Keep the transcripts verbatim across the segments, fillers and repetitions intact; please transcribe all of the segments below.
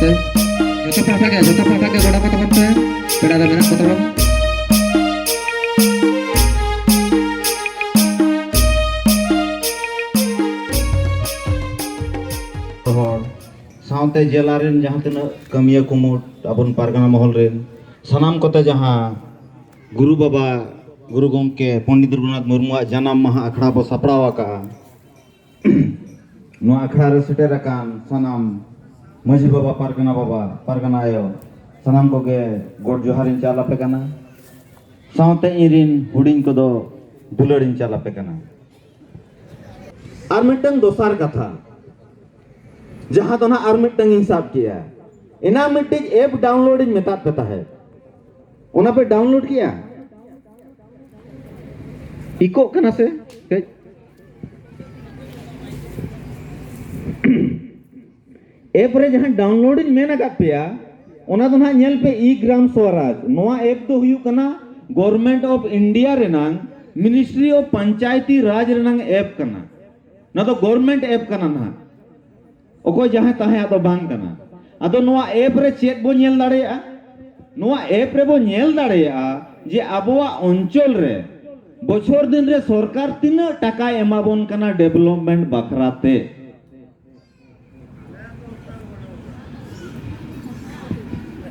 ᱡᱚᱛᱚ ᱯᱟᱦᱴᱟ ᱜᱮ, ᱡᱚᱛᱚ ᱯᱟᱦᱴᱟ ᱜᱮ ᱜᱚᱲᱚ ᱠᱚ ᱛᱟᱵᱚᱱ ᱯᱮ, ᱯᱮᱲᱟ ᱨᱮ ᱢᱮᱱᱟᱜ ᱠᱚ ᱛᱟᱵᱚᱱ᱾ ᱦᱚᱲ ᱥᱟᱶᱛᱮ ᱡᱮᱞᱟ ᱨᱮᱱ ᱡᱟᱦᱟᱸ ᱛᱤᱱᱟᱹᱜ ᱠᱟᱹᱢᱤᱭᱟᱹ ᱠᱩᱢᱩᱴ, ᱟᱵᱚᱱ ᱯᱟᱨᱜᱟᱱᱟ ᱢᱚᱦᱚᱞ ᱨᱮᱱ ᱥᱟᱱᱟᱢ ᱠᱚᱛᱮ, ᱡᱟᱦᱟᱸ ᱜᱩᱨᱩ ᱵᱟᱵᱟ, ᱜᱩᱨᱩ ᱜᱚᱢᱠᱮ ᱯᱚᱱᱰᱤᱛ ᱨᱚᱜᱷᱩᱱᱟᱛᱷ ᱢᱩᱨᱢᱩᱣᱟᱜ ᱡᱟᱱᱟᱢ ᱢᱟᱦᱟ ᱟᱠᱷᱲᱟ ᱵᱚ ᱥᱟᱯᱲᱟᱣ ᱟᱠᱟᱫᱼᱟ, ᱱᱚᱣᱟ ᱟᱠᱷᱲᱟ ᱨᱮ ᱥᱮᱴᱮᱨ ᱟᱠᱟᱱ ᱥᱟᱱᱟᱢ ᱢᱟᱹᱡᱷᱤ ᱵᱟᱵᱟ, ᱯᱟᱨᱜᱟᱱᱟ ᱵᱟᱵᱟ, ᱯᱟᱨᱜᱟᱱᱟ ᱟᱭᱳ, ᱥᱟᱱᱟᱢ ᱠᱚᱜᱮ ᱜᱚᱰ ᱡᱚᱦᱟᱨᱤᱧ ᱪᱟᱞ ᱟᱯᱮ ᱠᱟᱱᱟ᱾ ᱥᱟᱶᱛᱮ ᱤᱧ ᱨᱤᱱ ᱦᱩᱰᱤᱧ ᱠᱚᱫᱚ ᱫᱩᱞᱟᱹᱲᱤᱧ ᱪᱟᱞ ᱟᱯᱮ ᱠᱟᱱᱟ᱾ ᱟᱨ ᱢᱤᱫᱴᱟᱝ ᱫᱚᱥᱟᱨ ᱠᱟᱛᱷᱟ, ᱡᱟᱦᱟᱸ ᱫᱚ ᱱᱟᱦᱟᱜ ᱟᱨ ᱢᱤᱫᱴᱟᱝ ᱤᱧ ᱥᱟᱵ ᱠᱮᱜᱼᱟ, ᱮᱱᱟᱝ ᱢᱤᱫᱴᱤᱡ ᱮᱯ ᱰᱟᱣᱩᱱᱞᱳᱰ ᱤᱧ ᱢᱮᱛᱟᱫ ᱯᱮ ᱛᱟᱦᱮᱸᱫ, ᱚᱱᱟ ᱯᱮ ᱰᱟᱣᱩᱱᱞᱳᱰ ᱠᱮᱜᱼᱟ? ᱤᱠᱳᱜ ᱠᱟᱱᱟ ᱥᱮ ᱠᱟᱹᱡ? ᱮᱯ ᱨᱮ ᱡᱟᱦᱟᱸ ᱰᱟᱣᱩᱱᱞᱳᱰ ᱤᱧ ᱢᱮᱱ ᱟᱠᱟᱫ ᱯᱮᱭᱟ, ᱚᱱᱟ ᱫᱚ ᱱᱟᱦᱟᱜ ᱧᱮᱞ ᱯᱮ, ᱤ ᱜᱨᱟᱢ ᱥᱣᱟᱨᱟᱡᱽ᱾ ᱱᱚᱣᱟ ᱮᱯ ᱫᱚ ᱦᱩᱭᱩᱜ ᱠᱟᱱᱟ Government of India ᱨᱮᱱᱟᱝ Ministry of ᱯᱚᱧᱪᱟᱭᱛᱤ ᱨᱟᱡᱽ ᱨᱮᱱᱟᱝ ᱮᱯ ᱠᱟᱱᱟ᱾ ᱱᱚᱣᱟ ᱫᱚ ᱜᱚᱵᱷᱚᱨᱱᱢᱮᱱᱴ ᱮᱯ ᱠᱟᱱᱟ ᱱᱟᱦᱟᱜ, ᱚᱠᱚᱭ ᱡᱟᱦᱟᱸᱭ ᱛᱟᱦᱮᱸ ᱟᱜ ᱫᱚ ᱵᱟᱝ ᱠᱟᱱᱟ᱾ ᱟᱫᱚ ᱱᱚᱣᱟ ᱮᱯ ᱨᱮ ᱪᱮᱫ ᱵᱚ ᱧᱮᱞ ᱫᱟᱲᱮᱭᱟᱜᱼᱟ? ᱱᱚᱣᱟ ᱮᱯ ᱨᱮᱵᱚ ᱧᱮᱞ ᱫᱟᱲᱮᱭᱟᱜᱼᱟ ᱡᱮ ᱟᱵᱚᱣᱟᱜ ᱚᱧᱪᱚᱞ ᱨᱮ ᱵᱚᱪᱷᱚᱨ ᱫᱤᱱ ᱨᱮ ᱥᱚᱨᱠᱟᱨ ᱛᱤᱱᱟᱹᱜ ᱴᱟᱠᱟᱭ ᱮᱢᱟᱵᱚᱱ ᱠᱟᱱᱟ ᱰᱮᱵᱷᱞᱚᱯᱢᱮᱱᱴ ᱵᱟᱠᱷᱨᱟ ᱛᱮ᱾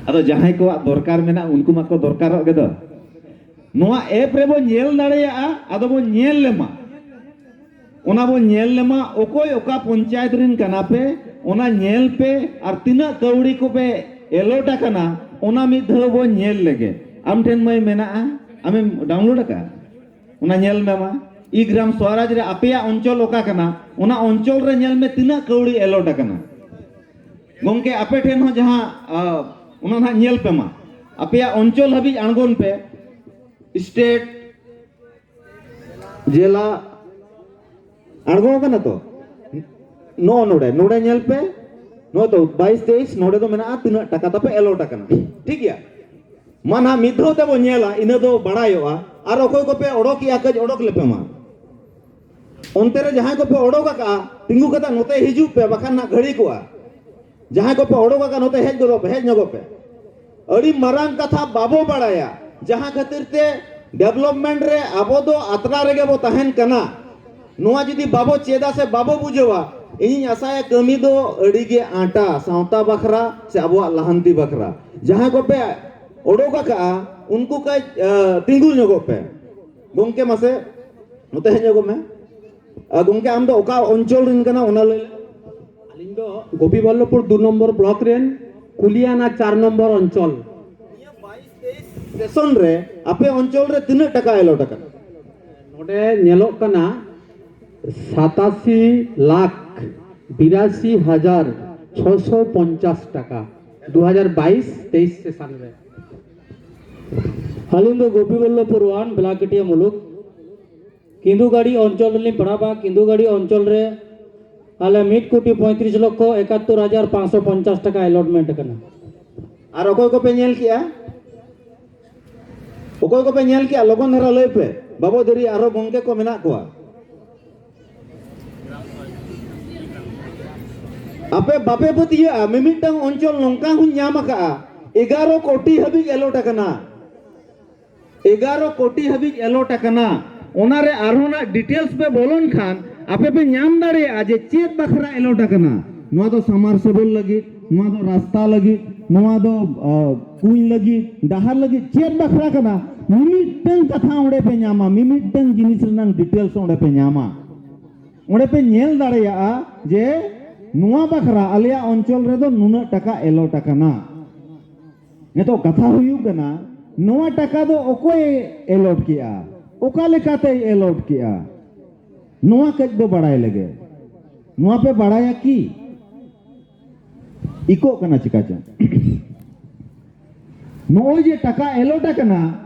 ᱟᱫᱚ ᱡᱟᱦᱟᱸᱭ ᱠᱚᱣᱟᱜ ᱫᱚᱨᱠᱟᱨ ᱢᱮᱱᱟᱜᱼᱟ, ᱩᱱᱠᱩ ᱢᱟᱠᱚ ᱫᱚᱨᱠᱟᱨᱚᱜ ᱜᱮᱫᱚ᱾ ᱱᱚᱣᱟ ᱮᱯ ᱨᱮᱵᱚ ᱧᱮᱞ ᱫᱟᱲᱮᱭᱟᱜᱼᱟ, ᱟᱫᱚ ᱵᱚ ᱧᱮᱞ ᱞᱮᱢᱟ᱾ ᱚᱱᱟ ᱵᱚ ᱧᱮᱞ ᱞᱮᱢᱟ, ᱚᱠᱚᱭ ᱚᱠᱟ ᱯᱚᱧᱪᱟᱭᱮᱛ ᱨᱮᱱ ᱠᱟᱱᱟ ᱯᱮ, ᱚᱱᱟ ᱧᱮᱞ ᱯᱮ, ᱟᱨ ᱛᱤᱱᱟᱹᱜ ᱠᱟᱹᱣᱰᱤ ᱠᱚᱯᱮ ᱮᱞᱚᱴ ᱟᱠᱟᱱᱟ, ᱚᱱᱟ ᱢᱤᱫ ᱫᱷᱟᱣ ᱵᱚ ᱧᱮᱞ ᱞᱮᱜᱮ᱾ ᱟᱢ ᱴᱷᱮᱱ ᱢᱟᱹᱭ ᱢᱮᱱᱟᱜᱼᱟ, ᱟᱢᱮᱢ ᱰᱟᱣᱩᱱᱞᱳᱰ ᱟᱠᱟᱫᱼᱟ? ᱚᱱᱟ ᱧᱮᱞ ᱢᱮ ᱢᱟ, ᱤ ᱜᱨᱟᱢ ᱥᱣᱟᱨᱟᱡᱽ ᱨᱮ ᱟᱯᱮᱭᱟᱜ ᱚᱧᱪᱚᱞ ᱚᱠᱟ ᱠᱟᱱᱟ, ᱚᱱᱟ ᱚᱧᱪᱚᱞ ᱨᱮ ᱧᱮᱞ ᱢᱮ ᱛᱤᱱᱟᱹᱜ ᱠᱟᱹᱣᱰᱤ ᱮᱞᱚᱴ ᱟᱠᱟᱱᱟ᱾ ᱜᱚᱢᱠᱮ, ᱟᱯᱮ ᱴᱷᱮᱱ ᱦᱚᱸ ᱡᱟᱦᱟᱸ, ᱟ, ᱚᱱᱟ ᱱᱟᱦᱟᱜ ᱧᱮᱞ ᱯᱮ ᱢᱟ, ᱟᱯᱮᱭᱟᱜ ᱚᱧᱪᱚᱞ ᱦᱟᱹᱵᱤᱡ ᱟᱬᱜᱚᱱ ᱯᱮ, ᱥᱴᱮᱴ, ᱡᱮᱞᱟ, ᱟᱬᱜᱚ ᱟᱠᱟᱱᱟ ᱛᱚ᱾ ᱱᱚᱜᱼᱚ ᱱᱚᱰᱮ, ᱱᱚᱰᱮ ᱧᱮᱞ ᱯᱮ, ᱱᱚᱜᱼᱚᱭ ᱛᱚ ᱵᱟᱭᱤᱥ ᱛᱮᱭᱤᱥ, ᱱᱚᱰᱮ ᱫᱚ ᱢᱮᱱᱟᱜᱼᱟ ᱛᱤᱱᱟᱹᱜ ᱴᱟᱠᱟ ᱛᱟᱯᱮ ᱮᱞᱚᱴ ᱟᱠᱟᱱᱟ, ᱴᱷᱤᱠ ᱜᱮᱭᱟ᱾ ᱢᱟ ᱱᱟᱦᱟᱜ ᱢᱤᱫ ᱫᱷᱟᱣ ᱛᱮᱵᱚ ᱧᱮᱞᱟ, ᱤᱱᱟᱹ ᱫᱚ ᱵᱟᱲᱟᱭᱚᱜᱼᱟ᱾ ᱟᱨ ᱚᱠᱚᱭ ᱠᱚᱯᱮ ᱚᱰᱚᱠᱮᱜᱼᱟ, ᱠᱟᱹᱡ ᱚᱰᱚᱠ ᱞᱮᱯᱮ ᱢᱟ᱾ ᱚᱱᱛᱮ ᱨᱮ ᱡᱟᱦᱟᱸᱭ ᱠᱚᱯᱮ ᱚᱰᱚᱠ ᱟᱠᱟᱜᱼᱟ, ᱛᱤᱸᱜᱩ ᱠᱟᱛᱮ ᱱᱚᱛᱮ ᱦᱤᱡᱩᱜ ᱯᱮ, ᱵᱟᱠᱷᱟᱱ ᱱᱟᱦᱟᱜ ᱜᱷᱟᱹᱲᱤᱠᱚᱜᱼᱟ᱾ ᱡᱟᱦᱟᱸᱭ ᱠᱚᱯᱮ ᱚᱰᱚᱠ ᱟᱠᱟᱱ, ᱱᱚᱛᱮ ᱦᱮᱡ ᱜᱚᱫᱚᱜ ᱯᱮ, ᱦᱮᱡ ᱧᱚᱜᱚᱜ ᱯᱮ᱾ ᱟᱹᱰᱤ ᱢᱟᱨᱟᱝ ᱠᱟᱛᱷᱟ ᱵᱟᱵᱚ ᱵᱟᱲᱟᱭᱟ, ᱡᱟᱦᱟᱸ ᱠᱷᱟᱹᱛᱤᱨ ᱛᱮ ᱰᱮᱵᱷᱞᱚᱯᱢᱮᱱᱴ ᱨᱮ ᱟᱵᱚ ᱫᱚ ᱟᱛᱨᱟ ᱨᱮᱜᱮ ᱵᱚ ᱛᱟᱦᱮᱱ ᱠᱟᱱᱟ᱾ ᱱᱚᱣᱟ ᱡᱩᱫᱤ ᱵᱟᱵᱚ ᱪᱮᱫᱟ ᱥᱮ ᱵᱟᱵᱚ ᱵᱩᱡᱷᱟᱹᱣᱟ, ᱤᱧᱤᱧ ᱟᱥᱟᱭᱟ ᱠᱟᱹᱢᱤ ᱫᱚ ᱟᱹᱰᱤ ᱜᱮ ᱟᱸᱴᱟ ᱥᱟᱶᱛᱟ ᱵᱟᱠᱷᱨᱟ ᱥᱮ ᱟᱵᱚᱣᱟᱜ ᱞᱟᱦᱟᱱᱛᱤ ᱵᱟᱠᱷᱨᱟ᱾ ᱡᱟᱦᱟᱸᱭ ᱠᱚᱯᱮ ᱚᱰᱚᱠ ᱟᱠᱟᱜᱼᱟ, ᱩᱱᱠᱩ ᱠᱟᱹᱡ ᱛᱤᱸᱜᱩ ᱧᱚᱜᱚᱜ ᱯᱮ᱾ ᱜᱚᱢᱠᱮ, ᱢᱟᱥᱮ ᱱᱚᱛᱮ ᱦᱮᱡ ᱧᱚᱜᱚᱜ ᱢᱮ᱾ ᱜᱚᱢᱠᱮ, ᱟᱢ ᱫᱚ ᱚᱠᱟ ᱚᱧᱪᱚᱞ ᱨᱮᱱ ᱠᱟᱱᱟ, ᱚᱱᱟ ᱞᱟᱹᱭ ᱞᱮ᱾ ᱟᱹᱞᱤᱧ ᱫᱚ ᱜᱳᱯᱤᱵᱚᱞᱞᱚᱯᱩᱨ ᱫᱩ ᱱᱚᱢᱵᱚᱨ ᱵᱞᱚᱠ ᱨᱮᱱ ᱠᱩᱞᱤᱭᱟᱱᱟ ᱪᱟᱨ ᱱᱚᱢᱵᱚᱨ ᱚᱧᱪᱚᱞ᱾ ᱥᱮᱥᱚᱱ ᱨᱮ ᱟᱯᱮ ᱚᱧᱪᱚᱞ ᱨᱮ ᱛᱤᱱᱟᱹᱜ ᱴᱟᱠᱟ ᱮᱞᱚᱴ ᱟᱠᱟᱱᱟ? ᱱᱚᱰᱮ ᱧᱮᱞᱚᱜ ᱠᱟᱱᱟ ᱥᱟᱛᱟᱥᱤ ᱞᱟᱠᱷ ᱵᱤᱨᱟᱥᱤ ᱦᱟᱡᱟᱨ ᱪᱷᱚᱥᱚ ᱯᱚᱧᱪᱟᱥ ᱴᱟᱠᱟ ᱫᱩ ᱦᱟᱡᱟᱨ ᱵᱟᱭᱤᱥ ᱛᱮᱭᱤᱥ ᱥᱮᱥᱚᱱ ᱨᱮ᱾ ᱟᱹᱞᱤᱧ ᱫᱚ ᱜᱳᱯᱤᱵᱚᱞᱞᱚᱯᱩᱨ ᱚᱣᱟᱱ ᱵᱞᱚᱠ ᱠᱟᱹᱴᱤᱭᱟ ᱢᱩᱞᱩᱠ ᱠᱤᱸᱫᱩᱜᱟᱲᱤ ᱚᱧᱪᱚᱞ ᱨᱮᱞᱤᱧ ᱯᱟᱲᱟᱜᱼᱟ᱾ ᱠᱤᱸᱫᱩᱜᱟᱲᱤ ᱚᱧᱪᱚᱞ ᱨᱮ ᱟᱞᱮ ᱢᱤᱫ ᱠᱳᱴᱤ ᱯᱚᱸᱭᱛᱨᱤᱥ ᱞᱚᱠᱷᱚ ᱮᱠᱟᱛᱛᱳᱨ ᱦᱟᱡᱟᱨ ᱯᱟᱸᱪᱥᱚ ᱯᱚᱧᱪᱟᱥ ᱴᱟᱠᱟ ᱮᱞᱚᱴᱢᱮᱱᱴ ᱟᱠᱟᱱᱟ᱾ ᱟᱨ ᱚᱠᱚᱭ ᱠᱚᱯᱮ ᱧᱮᱞ ᱠᱮᱜᱼᱟ? ᱚᱠᱚᱭ ᱠᱚᱯᱮ ᱧᱮᱞ ᱠᱮᱜᱼᱟ? ᱞᱚᱜᱚᱱ ᱫᱷᱟᱨᱟ ᱞᱟᱹᱭ ᱯᱮ᱾ ᱵᱟᱵᱚ ᱫᱮᱨᱤᱭᱟ, ᱟᱨᱦᱚᱸ ᱜᱚᱢᱠᱮ ᱠᱚ ᱢᱮᱱᱟᱜ ᱠᱚᱣᱟ᱾ ᱟᱯᱮ ᱵᱟᱯᱮ ᱯᱟᱹᱛᱭᱟᱹᱜᱼᱟ, ᱢᱤᱢᱤᱫᱴᱟᱝ ᱚᱧᱪᱚᱞ ᱱᱚᱝᱠᱟ ᱦᱚᱸᱧ ᱧᱟᱢ ᱟᱠᱟᱜᱼᱟ, ᱮᱜᱟᱨᱚ ᱠᱳᱴᱤ ᱦᱟᱹᱵᱤᱡ ᱮᱞᱚᱴ ᱟᱠᱟᱱᱟ᱾ ᱮᱜᱟᱨᱚ ᱠᱳᱴᱤ ᱦᱟᱹᱵᱤᱡ ᱮᱞᱚᱴ ᱟᱠᱟᱱᱟ᱾ ᱚᱱᱟᱨᱮ ᱟᱨᱦᱚᱸ ᱱᱟᱜ ᱰᱤᱴᱮᱞᱥ ᱯᱮ ᱵᱚᱞᱚᱱ ᱠᱷᱟᱱ ᱟᱯᱮ ᱯᱮ ᱧᱟᱢ ᱫᱟᱲᱮᱭᱟᱜᱼᱟ ᱡᱮ ᱪᱮᱫ ᱵᱟᱠᱷᱨᱟ ᱮᱞᱚᱴ ᱟᱠᱟᱱᱟ᱾ ᱱᱚᱣᱟ ᱫᱚ ᱥᱟᱢᱟᱨᱥᱮᱵᱚᱞ ᱞᱟᱹᱜᱤᱫ, ᱱᱚᱣᱟ ᱫᱚ ᱨᱟᱥᱛᱟ ᱞᱟᱹᱜᱤᱫ, ᱱᱚᱣᱟ ᱫᱚ ᱠᱩᱧ ᱞᱟᱹᱜᱤᱫ, ᱰᱟᱦᱟᱨ ᱞᱟᱹᱜᱤᱫ, ᱪᱮᱫ ᱵᱟᱠᱷᱨᱟ ᱠᱟᱱᱟ, ᱢᱤᱢᱤᱫᱴᱟᱝ ᱠᱟᱛᱷᱟ ᱚᱸᱰᱮ ᱯᱮ ᱧᱟᱢᱟ, ᱢᱤᱢᱤᱫᱴᱟᱝ ᱡᱤᱱᱤᱥ ᱨᱮᱱᱟᱜ ᱰᱤᱴᱮᱞᱥ ᱚᱸᱰᱮ ᱯᱮ ᱧᱟᱢᱟ᱾ ᱚᱸᱰᱮ ᱯᱮ ᱧᱮᱞ ᱫᱟᱲᱮᱭᱟᱜᱼᱟ ᱡᱮ ᱱᱚᱣᱟ ᱵᱟᱠᱷᱨᱟ ᱟᱞᱮᱭᱟᱜ ᱚᱧᱪᱚᱞ ᱨᱮᱫᱚ ᱱᱩᱱᱟᱹᱜ ᱴᱟᱠᱟ ᱮᱞᱚᱴ ᱟᱠᱟᱱᱟ᱾ ᱱᱤᱛᱚᱜ ᱠᱟᱛᱷᱟ ᱦᱩᱭᱩᱜ ᱠᱟᱱᱟ, ᱱᱚᱣᱟ ᱴᱟᱠᱟ ᱫᱚ ᱚᱠᱚᱭᱮ ᱮᱞᱚᱴ ᱠᱮᱜᱼᱟ, ᱚᱠᱟ ᱞᱮᱠᱟᱛᱮᱭ ᱮᱞᱚᱴ ᱠᱮᱜᱼᱟ, ᱱᱚᱣᱟ ᱠᱟᱹᱡ ᱵᱚ ᱵᱟᱲᱟᱭ ᱞᱮᱜᱮ᱾ ᱱᱚᱣᱟ ᱯᱮ ᱵᱟᱲᱟᱭᱟ ᱠᱤ? ᱤᱠᱚᱜ ᱠᱟᱱᱟ ᱪᱤᱠᱟ ᱪᱚᱝ? ᱱᱚᱜᱼᱚᱭ ᱡᱮ ᱴᱟᱠᱟ ᱮᱞᱚᱴ ᱟᱠᱟᱱᱟ,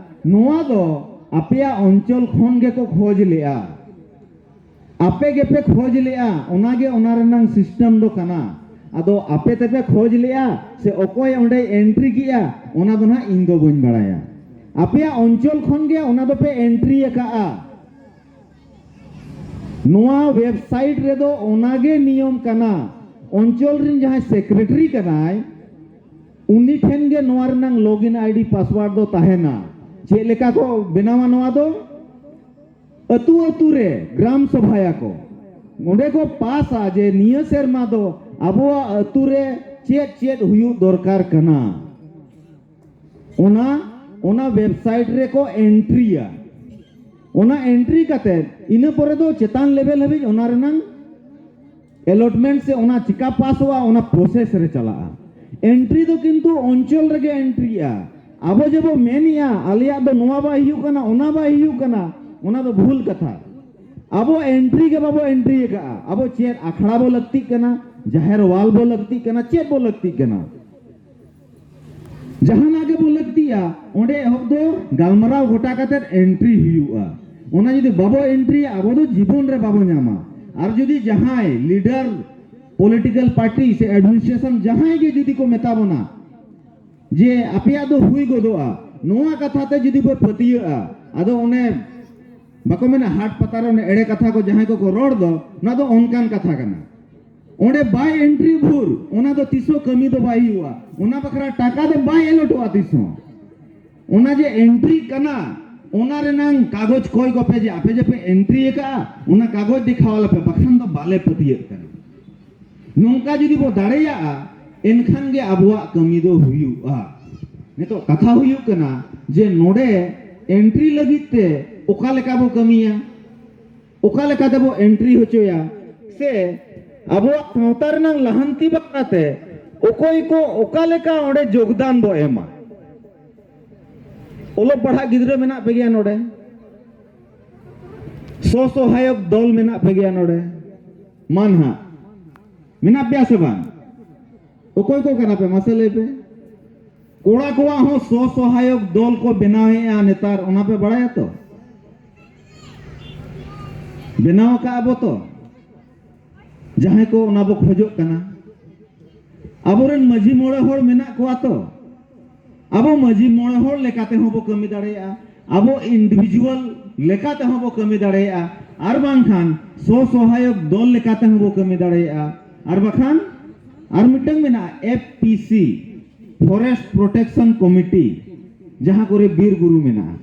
ᱱᱚᱣᱟ ᱫᱚ ᱟᱯᱮᱭᱟᱜ ᱚᱧᱪᱚᱞ ᱠᱷᱚᱱ ᱜᱮᱠᱚ ᱠᱷᱚᱡᱽ ᱞᱮᱜᱼᱟ᱾ ᱟᱯᱮ ᱜᱮᱯᱮ ᱠᱷᱚᱡᱽ ᱞᱮᱜᱼᱟ, ᱚᱱᱟᱜᱮ ᱚᱱᱟ ᱨᱮᱱᱟᱝ ᱥᱤᱥᱴᱮᱢ ᱫᱚ ᱠᱟᱱᱟ᱾ ᱟᱫᱚ ᱟᱯᱮ ᱛᱮᱯᱮ ᱠᱷᱚᱡᱽ ᱞᱮᱜᱼᱟ ᱥᱮ ᱚᱠᱚᱭ ᱚᱸᱰᱮᱭ ᱮᱱᱴᱨᱤ ᱠᱮᱜᱼᱟ, ᱚᱱᱟ ᱫᱚ ᱱᱟᱦᱟᱜ ᱤᱧ ᱫᱚ ᱵᱟᱹᱧ ᱵᱟᱲᱟᱭᱟ᱾ ᱟᱯᱮᱭᱟᱜ ᱚᱧᱪᱚᱞ ᱠᱷᱚᱱ ᱜᱮ ᱚᱱᱟ ᱫᱚᱯᱮ ᱮᱱᱴᱨᱤ ᱟᱠᱟᱜᱼᱟ᱾ ᱱᱚᱣᱟ ᱣᱮᱵᱥᱟᱭᱤᱴ ᱨᱮᱫᱚ ᱚᱱᱟᱜᱮ ᱱᱤᱭᱚᱢ ᱠᱟᱱᱟ᱾ ᱚᱧᱪᱚᱞ ᱨᱤᱱ ᱡᱟᱦᱟᱸᱭ ᱥᱮᱠᱨᱮᱴᱟᱨᱤ ᱠᱟᱱᱟᱭ, ᱩᱱᱤ ᱴᱷᱮᱱ ᱜᱮ ᱱᱚᱣᱟ ᱨᱮᱱᱟᱜ ᱞᱚᱜᱤᱱ ᱟᱭᱰᱤ ᱯᱟᱥᱣᱟᱨᱰ ᱫᱚ ᱛᱟᱦᱮᱱᱟ᱾ ᱪᱮᱫ ᱞᱮᱠᱟ ᱠᱚ ᱵᱮᱱᱟᱣᱟ ᱱᱚᱣᱟ ᱫᱚ? ᱟᱹᱛᱩ ᱟᱹᱛᱩ ᱨᱮ ᱜᱨᱟᱢ ᱥᱚᱵᱷᱟᱭᱟᱠᱚ, ᱚᱸᱰᱮ ᱠᱚ ᱯᱟᱥᱟ ᱡᱮ ᱱᱤᱭᱟᱹ ᱥᱮᱨᱢᱟ ᱫᱚ ᱟᱵᱚᱣᱟᱜ ᱟᱹᱛᱩ ᱨᱮ ᱪᱮᱫ ᱪᱮᱫ ᱦᱩᱭᱩᱜ ᱫᱚᱨᱠᱟᱨ ᱠᱟᱱᱟ᱾ ᱚᱱᱟ ᱚᱱᱟ ᱣᱮᱵᱥᱟᱭᱤᱴ ᱨᱮᱠᱚ ᱮᱱᱴᱨᱤᱭᱟ᱾ ᱚᱱᱟ ᱮᱱᱴᱨᱤ ᱠᱟᱛᱮ ᱤᱱᱟᱹ ᱯᱚᱨᱮ ᱫᱚ ᱪᱮᱛᱟᱱ ᱞᱮᱵᱮᱞ ᱦᱟᱹᱵᱤᱡ ᱚᱱᱟ ᱨᱮᱱᱟᱝ ᱮᱞᱚᱴᱢᱮᱱᱴ ᱥᱮ ᱚᱱᱟ ᱪᱤᱠᱟ ᱯᱟᱥᱚᱜᱼᱟ, ᱚᱱᱟ ᱯᱨᱚᱥᱮᱥ ᱨᱮ ᱪᱟᱞᱟᱜᱼᱟ᱾ ᱮᱱᱴᱨᱤ ᱫᱚ ᱠᱤᱱᱛᱩ ᱚᱧᱪᱚᱞ ᱨᱮᱜᱮ ᱮᱱᱴᱨᱤᱜᱼᱟ᱾ ᱟᱵᱚ ᱡᱮ ᱵᱚ ᱢᱮᱱᱮᱜᱼᱟ ᱟᱞᱮᱭᱟᱜ ᱫᱚ ᱱᱚᱣᱟ ᱵᱟᱭ ᱦᱩᱭᱩᱜ ᱠᱟᱱᱟ, ᱚᱱᱟ ᱵᱟᱭ ᱦᱩᱭᱩᱜ ᱠᱟᱱᱟ, ᱚᱱᱟ ᱫᱚ ᱵᱷᱩᱞ ᱠᱟᱛᱷᱟ᱾ ᱟᱵᱚ ᱮᱱᱴᱨᱤ ᱜᱮ ᱵᱟᱵᱚ ᱮᱱᱴᱨᱤ ᱟᱠᱟᱫᱼᱟ᱾ ᱟᱵᱚ ᱪᱮᱫ ᱟᱠᱷᱲᱟ ᱵᱚ ᱞᱟᱹᱠᱛᱤᱜ ᱠᱟᱱᱟ, ᱡᱟᱦᱮᱨ ᱣᱟᱞ ᱵᱚ ᱞᱟᱹᱠᱛᱤᱜ ᱠᱟᱱᱟ, ᱪᱮᱫ ᱵᱚ ᱞᱟᱹᱠᱛᱤᱜ ᱠᱟᱱᱟ? ᱡᱟᱦᱟᱱᱟᱜ ᱜᱮᱵᱚ ᱞᱟᱹᱠᱛᱤᱜᱼᱟ, ᱚᱸᱰᱮ ᱮᱦᱚᱵ ᱫᱚ ᱜᱟᱞᱢᱟᱨᱟᱣ ᱜᱚᱴᱟ ᱠᱟᱛᱮᱫ ᱮᱱᱴᱨᱤ ᱦᱩᱭᱩᱜᱼᱟ᱾ ᱚᱱᱟ ᱡᱩᱫᱤ ᱵᱟᱵᱚ ᱮᱱᱴᱨᱤᱭᱟ, ᱟᱵᱚ ᱫᱚ ᱡᱤᱵᱚᱱ ᱨᱮ ᱵᱟᱵᱚ ᱧᱟᱢᱟ᱾ ᱟᱨ ᱡᱩᱫᱤ ᱡᱟᱦᱟᱸᱭ ᱞᱤᱰᱟᱨ, ᱯᱚᱞᱤᱴᱤᱠᱮᱞ ᱯᱟᱨᱴᱤ ᱥᱮ ᱮᱰᱢᱤᱱᱤᱥᱴᱨᱮᱥᱚᱱ ᱡᱟᱦᱟᱸᱭ ᱜᱮ ᱡᱩᱫᱤ ᱠᱚ ᱢᱮᱛᱟ ᱵᱚᱱᱟ ᱡᱮ ᱟᱯᱮᱭᱟᱜ ᱫᱚ ᱦᱩᱭ ᱜᱚᱫᱚᱜᱼᱟ, ᱱᱚᱣᱟ ᱠᱟᱛᱷᱟ ᱛᱮ ᱡᱩᱫᱤ ᱵᱚ ᱯᱟᱹᱛᱭᱟᱹᱜᱼᱟ, ᱟᱫᱚ ᱚᱱᱮ ᱵᱟᱠᱚ ᱢᱮᱱᱟ ᱦᱟᱴ ᱯᱟᱛᱟ ᱨᱮ ᱚᱱᱮ ᱮᱲᱮ ᱠᱟᱛᱷᱟ ᱠᱚ ᱡᱟᱦᱟᱸᱭ ᱠᱚᱠᱚ ᱨᱚᱲ ᱫᱚ, ᱚᱱᱟ ᱫᱚ ᱚᱱᱠᱟᱱ ᱠᱟᱛᱷᱟ ᱠᱟᱱᱟ᱾ ᱚᱸᱰᱮ ᱵᱟᱭ ᱮᱱᱴᱨᱤ ᱵᱷᱳᱨ, ᱚᱱᱟ ᱫᱚ ᱛᱤᱥ ᱦᱚᱸ ᱠᱟᱹᱢᱤ ᱫᱚ ᱵᱟᱭ ᱦᱩᱭᱩᱜᱼᱟ᱾ ᱚᱱᱟ ᱵᱟᱠᱷᱨᱟ ᱴᱟᱠᱟ ᱫᱚ ᱵᱟᱭ ᱮᱞᱚᱴᱚᱜᱼᱟ ᱛᱤᱥ ᱦᱚᱸ᱾ ᱚᱱᱟ ᱡᱮ ᱮᱱᱴᱨᱤ ᱠᱟᱱᱟ, ᱚᱱᱟ ᱨᱮᱱᱟᱝ ᱠᱟᱜᱚᱡᱽ ᱠᱚᱭ ᱜᱚᱯᱮ ᱡᱮ ᱟᱯᱮ ᱡᱮ ᱯᱮ ᱮᱱᱴᱨᱤ ᱟᱠᱟᱫᱼᱟ, ᱚᱱᱟ ᱠᱟᱜᱚᱡᱽ ᱫᱮᱠᱷᱟᱣ ᱟᱞᱮᱯᱮ, ᱵᱟᱠᱷᱟᱱ ᱫᱚ ᱵᱟᱞᱮ ᱯᱟᱹᱛᱭᱟᱹᱜ ᱠᱟᱱᱟ᱾ ᱱᱚᱝᱠᱟ ᱡᱩᱫᱤ ᱵᱚ ᱫᱟᱲᱮᱭᱟᱜᱼᱟ, ᱮᱱᱠᱷᱟᱱ ᱜᱮ ᱟᱵᱚᱣᱟᱜ ᱠᱟᱹᱢᱤ ᱫᱚ ᱦᱩᱭᱩᱜᱼᱟ᱾ ᱱᱤᱛᱚᱜ ᱠᱟᱛᱷᱟ ᱦᱩᱭᱩᱜ ᱠᱟᱱᱟ ᱡᱮ ᱱᱚᱰᱮ ᱮᱱᱴᱨᱤ ᱞᱟᱹᱜᱤᱫ ᱛᱮ ᱚᱠᱟ ᱞᱮᱠᱟ ᱵᱚ ᱠᱟᱹᱢᱤᱭᱟ, ᱚᱠᱟ ᱞᱮᱠᱟ ᱛᱮᱵᱚ ᱮᱱᱴᱨᱤ ᱦᱚᱪᱚᱭᱟ, ᱥᱮ ᱟᱵᱚᱣᱟᱜ ᱥᱟᱶᱛᱟ ᱨᱮᱱᱟᱜ ᱞᱟᱦᱟᱱᱛᱤ ᱵᱟᱠᱷᱨᱟ ᱛᱮ ᱚᱠᱚᱭ ᱠᱚ ᱚᱠᱟ ᱞᱮᱠᱟ ᱚᱸᱰᱮ ᱡᱳᱜᱽᱫᱟᱱ ᱵᱚ ᱮᱢᱟ᱾ ᱚᱞᱚᱜ ᱯᱟᱲᱦᱟᱜ ᱜᱤᱫᱽᱨᱟᱹ ᱢᱮᱱᱟᱜ ᱯᱮ ᱜᱮᱭᱟ ᱱᱚᱰᱮ, ᱥᱚ ᱥᱚᱦᱟᱭᱚᱠ ᱫᱚᱞ ᱢᱮᱱᱟᱜ ᱯᱮ ᱜᱮᱭᱟ ᱱᱚᱰᱮ, ᱢᱟ ᱱᱟᱦᱟᱜ ᱢᱮᱱᱟᱜ ᱯᱮᱭᱟ ᱥᱮ ᱵᱟᱝ? ᱚᱠᱚᱭ ᱠᱚ ᱠᱟᱱᱟ ᱯᱮ ᱢᱟᱥᱮ ᱞᱟᱹᱭ ᱯᱮ᱾ ᱠᱚᱲᱟ ᱠᱚᱣᱟᱜ ᱦᱚᱸ ᱥᱚ ᱥᱚᱦᱟᱭᱚᱠ ᱫᱚᱞ ᱠᱚ ᱵᱮᱱᱟᱣᱮᱫᱼᱟ ᱱᱮᱛᱟᱨ, ᱚᱱᱟ ᱯᱮ ᱵᱟᱲᱟᱭᱟ ᱛᱚ? ᱵᱮᱱᱟᱣ ᱟᱠᱟᱫ ᱟᱵᱚ ᱛᱚ, ᱡᱟᱦᱟᱸᱭ ᱠᱚ ᱚᱱᱟ ᱵᱚ ᱠᱷᱚᱡᱚᱜ ᱠᱟᱱᱟ᱾ ᱟᱵᱚᱨᱮᱱ ᱢᱟᱹᱡᱷᱤ ᱢᱚᱬᱮ ᱦᱚᱲ ᱢᱮᱱᱟᱜ ᱠᱚᱣᱟ ᱛᱚ? ᱟᱵᱚ ᱢᱟᱹᱡᱷᱤ ᱢᱚᱬᱮ ᱦᱚᱲ ᱞᱮᱠᱟ ᱛᱮᱦᱚᱸ ᱵᱚ ᱠᱟᱹᱢᱤ ᱫᱟᱲᱮᱭᱟᱜᱼᱟ, ᱟᱵᱚ ᱤᱱᱰᱤᱵᱷᱤᱡᱩᱣᱟᱞ ᱞᱮᱠᱟ ᱛᱮᱦᱚᱸ ᱵᱚ ᱠᱟᱹᱢᱤ ᱫᱟᱲᱮᱭᱟᱜᱼᱟ, ᱟᱨ ᱵᱟᱝᱠᱷᱟᱱ ᱥᱚ ᱥᱚᱦᱟᱭᱚᱠ ᱫᱚᱞ ᱞᱮᱠᱟ ᱛᱮᱦᱚᱸ ᱵᱚ ᱠᱟᱹᱢᱤ ᱫᱟᱲᱮᱭᱟᱜᱼᱟ᱾ ᱟᱨ ᱵᱟᱠᱷᱟᱱ ᱟᱨ ᱢᱤᱫᱴᱟᱝ ᱢᱮᱱᱟᱜᱼᱟ, F P C, Forest Protection Committee, ᱡᱟᱦᱟᱸ ᱠᱚᱨᱮ ᱵᱤᱨ ᱵᱩᱨᱩ ᱢᱮᱱᱟᱜᱼᱟ,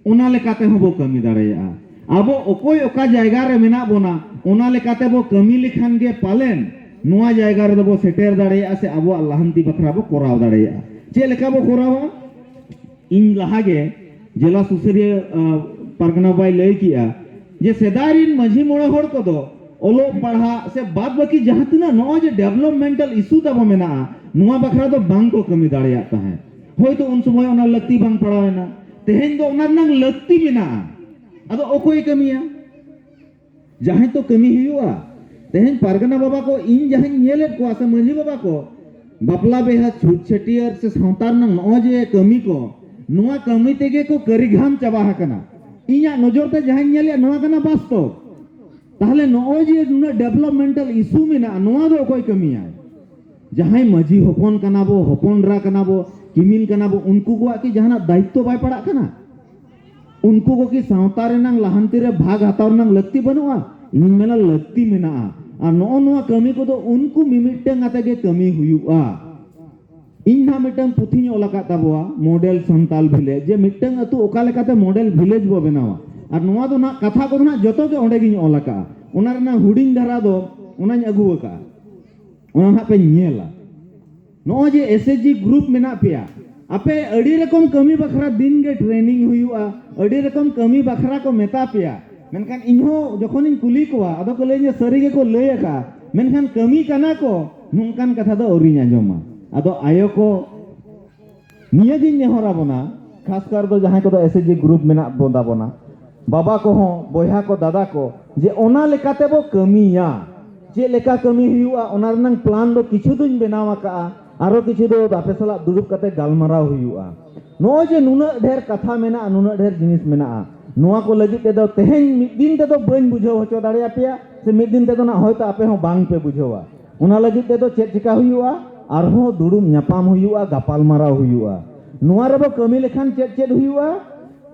ᱚᱱᱟ ᱞᱮᱠᱟ ᱛᱮᱦᱚᱸ ᱵᱚ ᱠᱟᱹᱢᱤ ᱫᱟᱲᱮᱭᱟᱜᱼᱟ᱾ ᱟᱵᱚ ᱚᱠᱚᱭ ᱚᱠᱟ ᱡᱟᱭᱜᱟ ᱨᱮ ᱢᱮᱱᱟᱜ ᱵᱚᱱᱟ, ᱚᱱᱟ ᱞᱮᱠᱟ ᱛᱮᱵᱚ ᱠᱟᱹᱢᱤ ᱞᱮᱠᱷᱟᱱ ᱜᱮ ᱯᱟᱞᱮᱱ ᱱᱚᱣᱟ ᱡᱟᱭᱜᱟ ᱨᱮᱫᱚ ᱵᱚ ᱥᱮᱴᱮᱨ ᱫᱟᱲᱮᱭᱟᱜᱼᱟ ᱥᱮ ᱟᱵᱚᱣᱟᱜ ᱞᱟᱦᱟᱱᱛᱤ ᱵᱟᱠᱷᱨᱟ ᱵᱚ ᱠᱚᱨᱟᱣ ᱫᱟᱲᱮᱭᱟᱜᱼᱟ᱾ ᱪᱮᱫ ᱞᱮᱠᱟ ᱵᱚ ᱠᱚᱨᱟᱣᱟ? ᱤᱧ ᱞᱟᱦᱟ ᱜᱮ ᱡᱮᱞᱟ ᱥᱩᱥᱟᱹᱨᱤᱭᱟᱹ, ᱟ, ᱯᱟᱨᱜᱟᱱᱟ ᱵᱟᱭ ᱞᱟᱹᱭ ᱠᱮᱜᱼᱟ ᱡᱮ ᱥᱮᱫᱟᱭ ᱨᱤᱱ ᱢᱟᱹᱡᱷᱤ ᱢᱚᱬᱮ ᱦᱚᱲ ᱠᱚᱫᱚ ᱚᱞᱚᱜ ᱯᱟᱲᱦᱟᱜ ᱥᱮ ᱵᱟᱫ ᱵᱟᱹᱠᱤ ᱡᱟᱦᱟᱸ ᱛᱤᱱᱟᱹᱜ ᱱᱚᱜᱼᱚᱭ ᱡᱮ developmental issue ᱛᱟᱵᱚ ᱢᱮᱱᱟᱜᱼᱟ, ᱱᱚᱣᱟ ᱵᱟᱠᱷᱨᱟ ᱫᱚ ᱵᱟᱝ ᱠᱚ ᱠᱟᱹᱢᱤ ᱫᱟᱲᱮᱭᱟᱜ ᱛᱟᱦᱮᱸᱫ᱾ ᱦᱳᱭᱛᱳ ᱩᱱ ᱥᱚᱢᱚᱭ ᱚᱱᱟ ᱞᱟᱹᱠᱛᱤ ᱵᱟᱝ ᱯᱟᱲᱟᱣ ᱮᱱᱟ, ᱛᱮᱦᱮᱧ ᱫᱚ ᱚᱱᱟ ᱨᱮᱱᱟᱜ ᱞᱟᱹᱠᱛᱤ ᱢᱮᱱᱟᱜᱼᱟ᱾ ᱟᱫᱚ ᱚᱠᱚᱭ ᱠᱟᱹᱢᱤᱭᱟ? ᱡᱟᱦᱟᱸᱭ ᱛᱚ ᱠᱟᱹᱢᱤ ᱦᱩᱭᱩᱜᱼᱟ᱾ ᱛᱮᱦᱮᱧ ᱯᱟᱨᱜᱟᱱᱟ ᱵᱟᱵᱟ ᱠᱚ, ᱤᱧ ᱡᱟᱦᱟᱸᱧ ᱧᱮᱞᱮᱫ ᱠᱚᱣᱟ, ᱥᱮ ᱢᱟᱹᱡᱷᱤ ᱵᱟᱵᱟ ᱠᱚ, ᱵᱟᱯᱞᱟ ᱵᱤᱦᱟᱹ, ᱪᱷᱩᱛ ᱪᱷᱟᱹᱴᱭᱟᱹᱨ ᱥᱮ ᱥᱟᱶᱛᱟ ᱨᱮᱱᱟᱜ ᱱᱚᱜᱼᱚᱭ ᱡᱮ ᱠᱟᱹᱢᱤ ᱠᱚ, ᱱᱚᱣᱟ ᱠᱟᱹᱢᱤ ᱛᱮᱜᱮ ᱠᱚ ᱠᱟᱹᱨᱤᱜᱷᱟᱢ ᱪᱟᱵᱟ ᱟᱠᱟᱱᱟ᱾ ᱤᱧᱟᱹᱜ ᱱᱚᱡᱚᱨ ᱛᱮ ᱡᱟᱦᱟᱸᱧ ᱧᱮᱞᱮᱫ, ᱱᱚᱣᱟ ᱠᱟᱱᱟ ᱵᱟᱥᱛᱚᱵ᱾ ᱛᱟᱦᱞᱮ ᱱᱚᱜᱼᱚᱭ ᱡᱮ ᱱᱩᱱᱟᱹᱜ developmental issue ᱢᱮᱱᱟᱜᱼᱟ, ᱱᱚᱣᱟ ᱫᱚ ᱚᱠᱚᱭ ᱠᱟᱹᱢᱤᱭᱟᱭ? ᱡᱟᱦᱟᱸᱭ ᱢᱟᱹᱡᱷᱤ ᱦᱚᱯᱚᱱ ᱠᱟᱱᱟ ᱵᱚ, ᱦᱚᱯᱚᱱ ᱮᱨᱟ ᱠᱟᱱᱟ ᱵᱚ, ᱠᱤᱢᱤᱱ ᱠᱟᱱᱟ ᱵᱚ, ᱩᱱᱠᱩ ᱠᱚᱣᱟᱜ ᱠᱤ ᱡᱟᱦᱟᱱᱟᱜ ᱫᱟᱭᱤᱛᱛᱚ ᱵᱟᱭ ᱯᱟᱲᱟᱜ ᱠᱟᱱᱟ? ᱩᱱᱠᱩ ᱠᱚ ᱠᱤ ᱥᱟᱶᱛᱟ ᱨᱮᱱᱟᱝ ᱞᱟᱦᱟᱱᱛᱤ ᱨᱮ ᱵᱷᱟᱜᱽ ᱦᱟᱛᱟᱣ ᱨᱮᱱᱟᱝ ᱞᱟᱹᱠᱛᱤ ᱵᱟᱹᱱᱩᱜᱼᱟ? ᱤᱧ ᱢᱮᱱᱟ, ᱞᱟᱹᱠᱛᱤ ᱢᱮᱱᱟᱜᱼᱟ᱾ ᱟᱨ ᱱᱚᱜᱼᱚ ᱱᱚᱣᱟ ᱠᱟᱹᱢᱤ ᱠᱚᱫᱚ ᱩᱱᱠᱩ ᱢᱤᱢᱤᱫᱴᱟᱝ ᱟᱛᱮ ᱜᱮ ᱠᱟᱹᱢᱤ ᱦᱩᱭᱩᱜᱼᱟ᱾ ᱤᱧ ᱱᱟᱦᱟᱜ ᱢᱤᱫᱴᱟᱝ ᱯᱩᱛᱷᱤᱧ ᱚᱞ ᱟᱠᱟᱫ ᱛᱟᱵᱚᱣᱟ, Model Santal Village, ᱡᱮ ᱢᱤᱫᱴᱟᱝ ᱟᱹᱛᱩ ᱚᱠᱟ ᱞᱮᱠᱟᱛᱮ model village ᱵᱚ ᱵᱮᱱᱟᱣᱟ᱾ ᱟᱨ ᱱᱚᱣᱟ ᱫᱚ ᱱᱟᱦᱟᱜ ᱠᱟᱛᱷᱟ ᱠᱚᱫᱚ ᱱᱟᱦᱟᱜ ᱡᱚᱛᱚ ᱜᱮ ᱚᱸᱰᱮ ᱜᱤᱧ ᱚᱞ ᱟᱠᱟᱫᱼᱟ᱾ ᱚᱱᱟ ᱨᱮᱱᱟᱜ ᱦᱩᱰᱤᱧ ᱫᱷᱟᱨᱟ ᱫᱚ ᱚᱱᱟᱧ ᱟᱹᱜᱩ ᱟᱠᱟᱫᱼᱟ, ᱚᱱᱟ ᱱᱟᱦᱟᱜ ᱯᱮ ᱧᱮᱞᱟ᱾ ᱱᱚᱜᱼᱚᱭ ᱡᱮ ᱮᱥ ᱮᱪ ᱡᱤ group ᱢᱮᱱᱟᱜ ᱯᱮᱭᱟ, ᱟᱯᱮ ᱟᱹᱰᱤ ᱨᱚᱠᱚᱢ ᱠᱟᱹᱢᱤ ᱵᱟᱠᱷᱨᱟ ᱫᱤᱱ ᱜᱮ training ᱦᱩᱭᱩᱜᱼᱟ, ᱟᱹᱰᱤ ᱨᱚᱠᱚᱢ ᱠᱟᱹᱢᱤ ᱵᱟᱠᱷᱨᱟ ᱠᱚ ᱢᱮᱛᱟ ᱯᱮᱭᱟ᱾ ᱢᱮᱱᱠᱷᱟᱱ ᱤᱧᱦᱚᱸ ᱡᱚᱠᱷᱚᱱᱤᱧ ᱠᱩᱞᱤ ᱠᱚᱣᱟ, ᱟᱫᱚ ᱠᱚ ᱞᱟᱹᱭᱟᱹᱧᱟ, "ᱥᱟᱹᱨᱤ ᱜᱮᱠᱚ ᱞᱟᱹᱭ ᱟᱠᱟᱫᱼᱟ, ᱢᱮᱱᱠᱷᱟᱱ ᱠᱟᱹᱢᱤ ᱠᱟᱱᱟ ᱠᱚ?" ᱱᱚᱝᱠᱟᱱ ᱠᱟᱛᱷᱟ ᱫᱚ ᱟᱹᱣᱨᱤᱧ ᱟᱸᱡᱚᱢᱟ᱾ ᱟᱫᱚ ᱟᱭᱳ ᱠᱚ, ᱱᱤᱭᱟᱹᱜᱤᱧ ᱱᱮᱦᱚᱨ ᱟᱵᱚᱱᱟ, ᱠᱷᱟᱥ ᱠᱟᱨ ᱫᱚ ᱡᱟᱦᱟᱸᱭ ᱠᱚᱫᱚ ᱮᱥ ᱮᱪ ᱡᱤ group ᱢᱮᱱᱟᱜ ᱵᱚᱱ ᱛᱟᱵᱚᱱᱟ, ᱵᱟᱵᱟ ᱠᱚᱦᱚᱸ, ᱵᱚᱭᱦᱟ ᱠᱚ, ᱫᱟᱫᱟ ᱠᱚ, ᱡᱮ ᱚᱱᱟ ᱞᱮᱠᱟᱛᱮ ᱵᱚ ᱠᱟᱹᱢᱤᱭᱟ᱾ ᱪᱮᱫ ᱞᱮᱠᱟ ᱠᱟᱹᱢᱤ ᱦᱩᱭᱩᱜᱼᱟ, ᱚᱱᱟ ᱨᱮᱱᱟᱝ plan ᱫᱚ ᱠᱤᱪᱷᱩ ᱫᱚᱧ ᱵᱮᱱᱟᱣ ᱟᱠᱟᱫᱼᱟ, ᱟᱨᱚ ᱠᱤᱪᱷᱩ ᱫᱚ ᱟᱯᱮ ᱥᱟᱞᱟᱜ ᱫᱩᱲᱩᱵ ᱠᱟᱛᱮ ᱜᱟᱞᱢᱟᱨᱟᱣ ᱦᱩᱭᱩᱜᱼᱟ᱾ ᱱᱚᱜᱼᱚᱭ ᱡᱮ ᱱᱩᱱᱟᱹᱜ ᱰᱷᱮᱨ ᱠᱟᱛᱷᱟ ᱢᱮᱱᱟᱜᱼᱟ, ᱱᱩᱱᱟᱹᱜ ᱰᱷᱮᱨ ᱡᱤᱱᱤᱥ ᱢᱮᱱᱟᱜᱼᱟ, ᱱᱚᱣᱟ ᱠᱚ ᱞᱟᱹᱜᱤᱫ ᱛᱮᱫᱚ ᱛᱮᱦᱮᱧ ᱢᱤᱫ ᱫᱤᱱ ᱛᱮᱫᱚ ᱵᱟᱹᱧ ᱵᱩᱡᱷᱟᱹᱣ ᱦᱚᱪᱚ ᱫᱟᱲᱮᱭᱟᱯᱮᱭᱟ, ᱥᱮ ᱢᱤᱫ ᱫᱤᱱ ᱛᱮᱫᱚ ᱱᱟᱜ ᱦᱚᱭᱛᱳ ᱟᱯᱮ ᱦᱚᱸ ᱵᱟᱝ ᱯᱮ ᱵᱩᱡᱷᱟᱹᱣᱟ᱾ ᱚᱱᱟ ᱞᱟᱹᱜᱤᱫ ᱛᱮᱫᱚ ᱪᱮᱫ ᱪᱮᱠᱟ ᱦᱩᱭᱩᱜᱼᱟ? ᱟᱨᱦᱚᱸ ᱫᱩᱲᱩᱵ ᱧᱟᱯᱟᱢ ᱦᱩᱭᱩᱜᱼᱟ, ᱜᱟᱯᱟᱞᱢᱟᱨᱟᱣ ᱦᱩᱭᱩᱜᱼᱟ᱾ ᱱᱚᱣᱟ ᱨᱮᱵᱚ ᱠᱟᱹᱢᱤ ᱞᱮᱠᱷᱟᱱ ᱪᱮᱫ ᱪᱮᱫ ᱦᱩᱭᱩᱜᱼᱟ?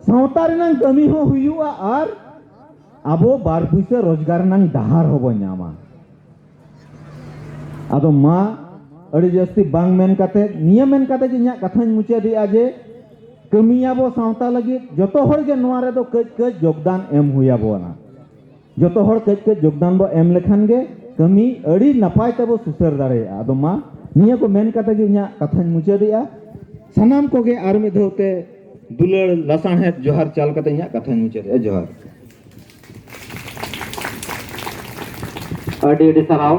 ᱥᱟᱶᱛᱟ ᱨᱮᱱᱟᱜ ᱠᱟᱹᱢᱤ ᱦᱚᱸ ᱦᱩᱭᱩᱜᱼᱟ ᱟᱨ ᱟᱵᱚ ᱵᱟᱨ ᱯᱩᱭᱥᱟᱹ ᱨᱳᱡᱽᱜᱟᱨ ᱨᱮᱱᱟᱜ ᱰᱟᱦᱟᱨ ᱦᱚᱸᱵᱚ ᱧᱟᱢᱟ᱾ ᱟᱫᱚ ᱢᱟ, ᱟᱹᱰᱤ ᱡᱟᱹᱥᱛᱤ ᱵᱟᱝ ᱢᱮᱱ ᱠᱟᱛᱮ, ᱱᱤᱭᱟᱹ ᱢᱮᱱ ᱠᱟᱛᱮ ᱜᱮ ᱤᱧᱟᱹᱜ ᱠᱟᱛᱷᱟᱧ ᱢᱩᱪᱟᱹᱫᱮᱜᱼᱟ ᱡᱮ ᱠᱟᱹᱢᱤᱭᱟᱵᱚ ᱥᱟᱶᱛᱟ ᱞᱟᱹᱜᱤᱫ, ᱡᱚᱛᱚ ᱦᱚᱲ ᱜᱮ ᱱᱚᱣᱟ ᱨᱮᱫᱚ ᱠᱟᱹᱡ ᱠᱟᱹᱡ ᱡᱳᱜᱽᱫᱟᱱ ᱮᱢ ᱦᱩᱭ ᱟᱵᱚᱱᱟ᱾ ᱡᱚᱛᱚ ᱦᱚᱲ ᱠᱟᱹᱡ ᱠᱟᱹᱡ ᱡᱳᱜᱽᱫᱟᱱ ᱵᱚ ᱮᱢ ᱞᱮᱠᱷᱟᱱ ᱜᱮ ᱠᱟᱹᱢᱤ ᱟᱹᱰᱤ ᱱᱟᱯᱟᱭ ᱛᱮᱵᱚ ᱥᱩᱥᱟᱹᱨ ᱫᱟᱲᱮᱭᱟᱜᱼᱟ᱾ ᱟᱫᱚ ᱢᱟ, ᱱᱤᱭᱟᱹ ᱠᱚ ᱢᱮᱱ ᱠᱟᱛᱮ ᱜᱮ ᱤᱧᱟᱹᱜ ᱠᱟᱛᱷᱟᱧ ᱢᱩᱪᱟᱹᱫᱮᱜᱼᱟ᱾ ᱥᱟᱱᱟᱢ ᱠᱚᱜᱮ ᱟᱨ ᱢᱤᱫ ᱫᱷᱟᱣ ᱛᱮ ᱫᱩᱞᱟᱹᱲ ᱞᱟᱥᱟᱬᱦᱮᱫ ᱡᱚᱦᱟᱨ ᱪᱟᱞ ᱠᱟᱛᱮ ᱤᱧᱟᱹᱜ ᱠᱟᱛᱷᱟᱧ ᱢᱩᱪᱟᱹᱫᱮᱜᱼᱟ᱾ ᱡᱚᱦᱟᱨ᱾ ᱟᱹᱰᱤ ᱟᱹᱰᱤ ᱥᱟᱨᱦᱟᱣ᱾